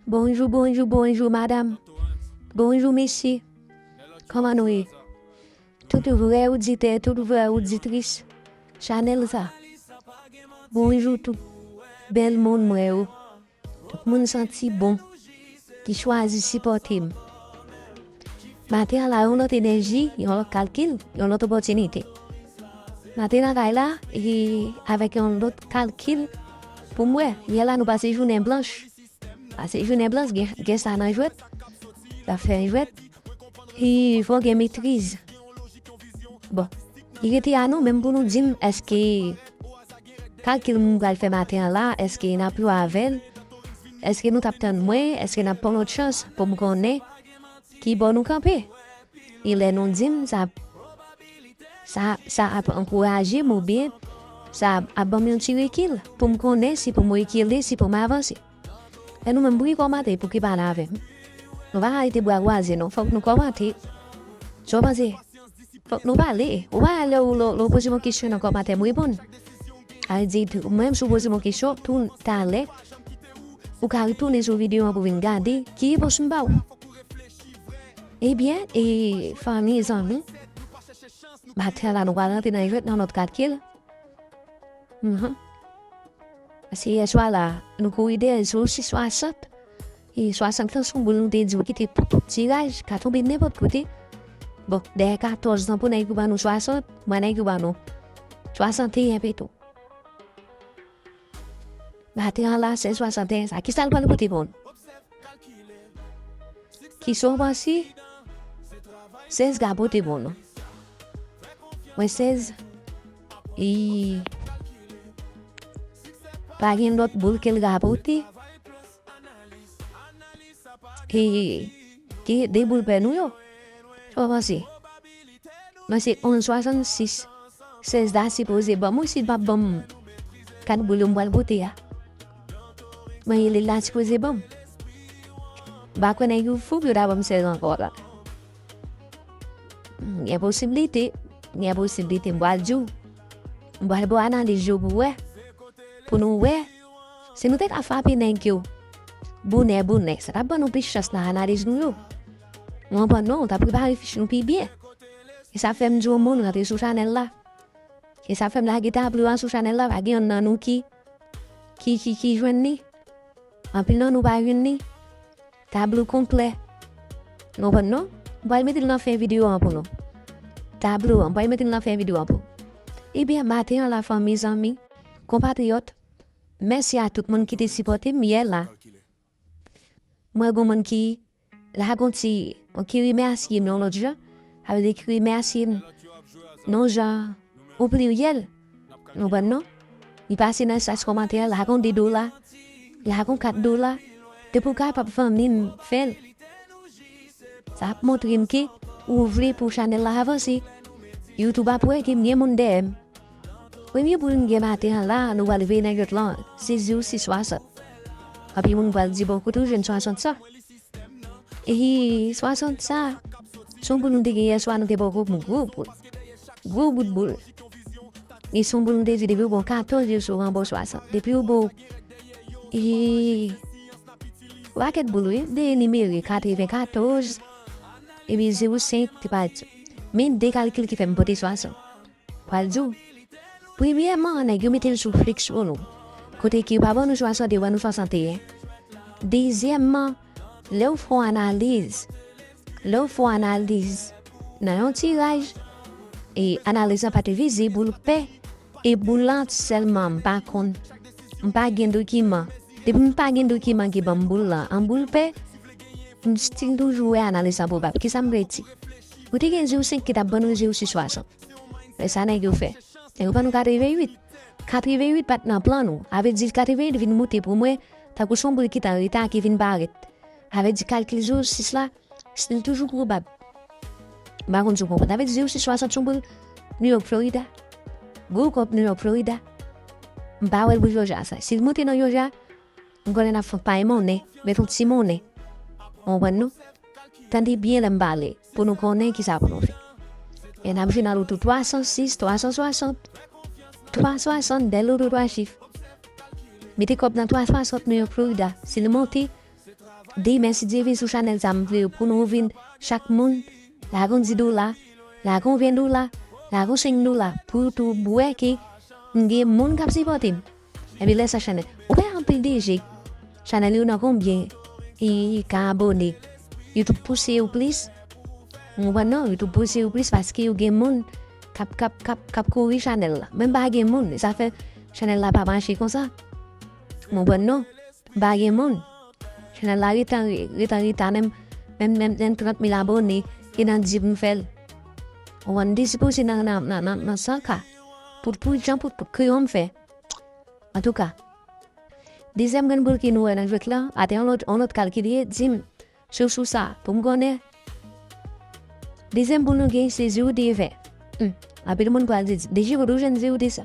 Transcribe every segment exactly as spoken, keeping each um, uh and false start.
Bonjou, bonjou, bonjou, madanm. Bonjou, mesye. Kòman nou ye? Tout vrè oditè, tout vrè oditris chanèl sa. Bonjou tout bèl moun mwen yo. Tout moun santi bon ki chwazi sipòte m. Maten an la, yon lòt enèji, yon lòt kalkil, yon lòt opòtinite. Maten lakay la, e avèk yon lòt kalkil pou m wè. Yè la, nou pase jounen blanch. Pase jounen blanch, gen, gen sa nan jwèt. Sa fè jwèt. E fò gen metriz. Bon, li rete a nou menm pou nou di m èske kalkil m pral fè maten an la, èske n ap jwe avè l? Èske nou t ap tann mwen? Èske n ap pran lòt chans pou m konnen ki bò nou kanpe? E lè nou di m, sa, sa, sa ap ankouraje m oubyen sa ap ban m yon ti rekil pou m konnen si pou m rekile, si pou m avanse. Lè nou menm pou ki kòmante pou ki pale avè m. Nou pa ka rete bra kwaze non, fòk nou kòmante. Sa w panse? Fòk nou pale. Ou pa lè ou, lè ou poze m yon kesyon nan kòmantè, m reponn. Sa vle di, menm si w poze m yon kesyon, tou talè, ou ka retounen sou videyo an pou vin gade ki repons m ba w. Ebyen, e fanmi, zanmi, maten la nou pral rantre nan jwèt nan lòt kalkil. Mhm. Paske yè swa la, nou kouri dèyè zewo sis swasant. E swasant lan se yon boul nou te di w ki te pou tout tiraj, ka tonbe nenpòt kote. Bon, dèyè katòz lan pou nèg yo ban nou swasant, mwen nèg yo ban nou swasanteyen pito. Maten an la, sèz swasanteyen sa, kisa l pral pote pou nou? Kisa w panse sèz ka pote pou nou? Mwen sèz, e pa gen lòt boul ke l ka pote. E ki de boul pè nou yo? Sa w panse? Mwen se onz swasannsis. Sèz la sipoze ban m, wi, si l p ap ban m kat boul yo m pral pote a. Mwen rele l la sipoze ban m. M pa kwè nèg yo fou pou yo ta ban m sèz ankò la. Gen posiblite, gen posiblite m pral di w. M pral ba w analiz yo pou wè. Pou nou wè, si nou te ka frape nèg yo bonè, bonè, sa t ap ban nou plis chans nan analiz nou yo. Ou konprann non, w t ap prepare fich nou pi byen. E sa fè m di w moun rantre sou chanèl la. E sa fè m lage tablo a sou chanèl la, pa gen yonn nan nou ki, ki, ki, ki jwenn li. Anpil nan nou pa jwenn li. Tablo konplè. Nou konprann non? M pral mete l nan fen videyo an pou nou. Tablo an, m pral mete l nan fen videyo an pou. Ebyen, maten an la, fanmi, zanmi, konpatriyòt, mèsi a tout moun ki te sipòte m yè la. Mwen gon moun ki lage yon ti, ki remèsye m yon lòt jan. Sa vle di ki remèsye m nan yon jan o pliryèl. Nou konprann non? Li pase nan espas kòmantè, lage yon de dola, lage yon kat dola. Depi w kapab fanmi m, fè l. Sa ap montre m ke ou vle pou chanèl la avanse. YouTube ap wè ke m gen moun dèyè m. Premye boul m gen maten an la, nou pral veye nan jwèt lan, se zewo sis swasant. Anpil moun pral di, "Bon, kote w jwenn swasant sa?" E swasant sa, se yon boul nou te gen yè swa, nou te poko pran gwo boul. Gwo bout boul. E se yon boul nou te di depi w bon katòz yo sou ranbò swasant. Depi w bon, e, pakèt boul, wi, de enimere, katrevenkatòz, epi zewo senk, te pati. Men de kalkil ki fè m pote swasant. Pral di w. Premyèman, nèg yo mete l sou fiks pou nou. Kote ke yo pa ban nou swasant, yo ban nou swasanteyen. Dezyèmman, lè w fè yon analiz, lè w fè yon analiz nan yon tiraj, e analiz lan pa te vize boul pè, e boul lan sèlman m pa konn, m pa gen dokiman. Depi m pa gen dokiman ki ban m boul lan an boul pè, m still toujou wè analiz lan pwobab. Kisa m vle di? Ou te gen zewo senk ki t ap ban nou zewo sis swasant. Men sa nèg yo fè. Nèg yo ban nou katreven uit. Katreven uit pa t nan plan nou. Sa vle di katreven uit vin moute pou mwen, tankou se yon boul ki t an reta ki vin parèt. Sa vle di kalkil zewo sis la, still toujou pwobab. M pa konn si w konprann. Sa vle di zewo sis swasant se yon boul New York, Florida. Gwo kòb New York, Florida. M pa wè l pou Jòja sa. Si l moute nan Jòja, m konnen n ap fè pay monnen, met yon ti monnen. Ou konprann non? Tande byen lè m pale, pou nou konnen kisa pou nou fè. E n ap jwe nan loto twa san sis, twa san swasant, twa swasant, bèl loto twa chif. Mete kòb nan twa swasant New York, Florida. Si l monte, demen, si Dye vle, sou chanèl sa, m vle pou nou vin chak moun lage yon di dola, lage yon ven dola, lage yon senk dola, pou tou wè ke m gen moun k ap sipòte m. Epi lè sa chanèl. Ou wè anpil D J, chanèl yo nan konbyen, e ka abòne. YouTube pouse yo plis. Ou konprann non? YouTube pouse yo plis paske yo gen moun k ap, k ap, k ap, k ap kouri chanèl la. Men m pa gen moun, sa fè chanèl la pa mache konsa. Ou konprann non? M pa gen moun. Chanèl la ret an, ret an reta, menm, menm, menm, menm trant mil abòne, e nan di m fè l. Ou konprann? M te sipoze nan, nan, nan, nan, nan san K. Pout, pout, jan pout, pout, kriyon m fè. Antouka, dezyèm grenn boul ki nou wè nan jwèt la, atè yon lòt, yon lòt kalkilye, di m, sou, sou sa, pou m konnen. Dezyèm boul nou gen, se zewo de ven. Hmm. Anpil moun pral di, "Deji, kote w jwenn zewo de sa?"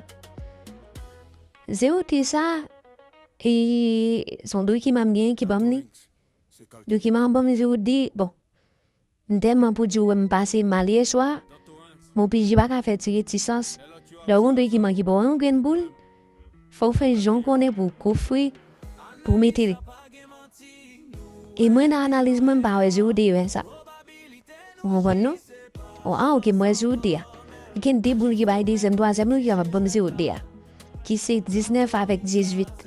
Zewo de sa, e, se yon dokiman m gen ki ban m li. Dokiman an ban m zewo de, bon, m tèlman pou di w wè m pase mal yè swa, m oblije pa ka fè ti retisans. Lè w gen yon dokiman ki ba w yon grenn boul, fò w fè jan w konnen pou w kofre, pou w mete l. E mwen nan analiz mwen, m pa wè zewo de ven sa. Ou konprann non? O, a, oke, m wè zewo de a. Gen de boul ki bay dezyèm, twazyèm, nou ki kapab ban m zewo de a. Ki se diznèf avèk dizuit.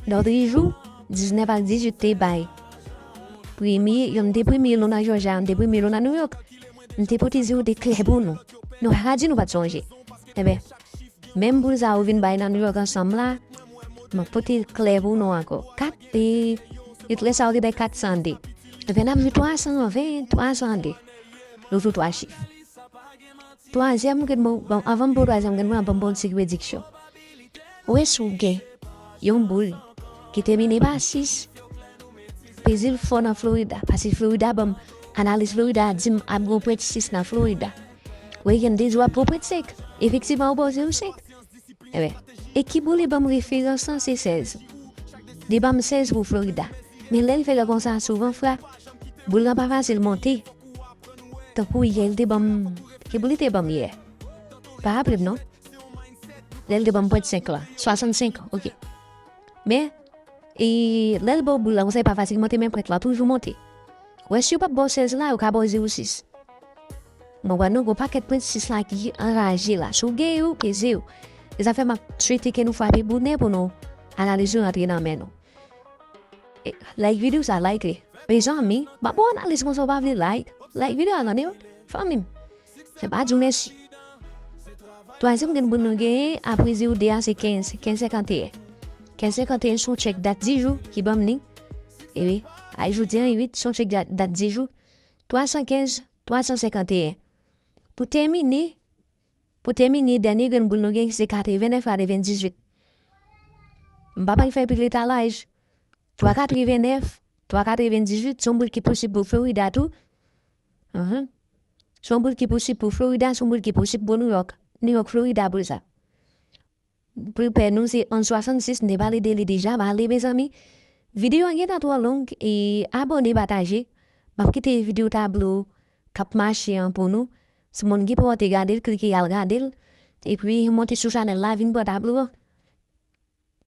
Lòt jou, diznèf ak dizuit te bay. Premye, youn te premye, Lona Georgia, youn te premye, Lona New York. M te pote zewo de klè pou nou. Nou pa ka di nou pa t sonje. Enben, menm boul sa yo vin bay nan New York ansanm la, m ap pote klè pou nou ankò. Kat, e, e klè sa yo te bay kat san de. Enben, n ap jwe twa san ven, twa san de. Nou jwe twa chif. Twazyèm grenn boul, bon, anvan m pran twazyèm grenn boul, ban m ba w ti prediksyon. Ou wè si w gen yon boul ki tèmine pa sis, peze l fò nan Florida, paske Florida ban m, analiz Florida di m ap gen pwent sis nan Florida. Ou wè gen de jou ap gen pwent senk. Efektivman, ou ba w zewo senk. Enben, e ki boul li ban m referans lan, se sèz. Li ban m sèz pou Florida. Men lè l fè lè konsa, souvan fwa, boul lan pa fasil monte. Tankou yè, l te ban m, ki boul li te ban m yè? Pa raple m non. Lè l te ban m pwent senk la, swasannsenk, oke. Men, e lè l ba w boul la, konsa, li pa fasil monte, men pwent la toujou monte. Ou wè, si yo p ap ba w sèz la, yo ka ba w zewo sis. Mwen wè nou gon pakèt pwent sis la ki anraje la. Si w gen yo, peze yo. Se sa fè m ap swete ke nou frape bonè pou nou analiz yo rantre nan men nou. E, like videyo sa, like li. Mezanmi, m ap ba w analiz konsa w pa vle like. Like videyo a tande, fanmi m. Se pa di w mèsi. Twazyèm grenn boul nou genyen, apre zewo de a, se kenz, kenz senkanteyen. Kenz senkanteyen se yon tchèk dat dis jou ki ban m li. E wi, a jodi an uit, se yon tchèk dat, dat dis jou. Twa san kenz, twa san senkanteyen. Pou tèmine, pou tèmine, dènye grenn boul nou gen se katrevennèf, katrevendizuit. M pa pral fè pil etalaj. Twa katrevennèf, twa katrevendizuit, se yon boul ki posib pou Florida tou. Ahan. Se yon boul ki posib pou Florida, se yon boul ki posib pou New York. New York, Florida, boul sa. Prepare nou, se onz swasannsis, m te pale de li deja, m ale, mezanmi. Videyo a gentan twò long, e abòne, pataje. M ap kite videyo tablo k ap mache an pou nou. Si moun ki poko te gade l, klike al gade l. Epi, monte sou chanèl la, vin pran tablo an.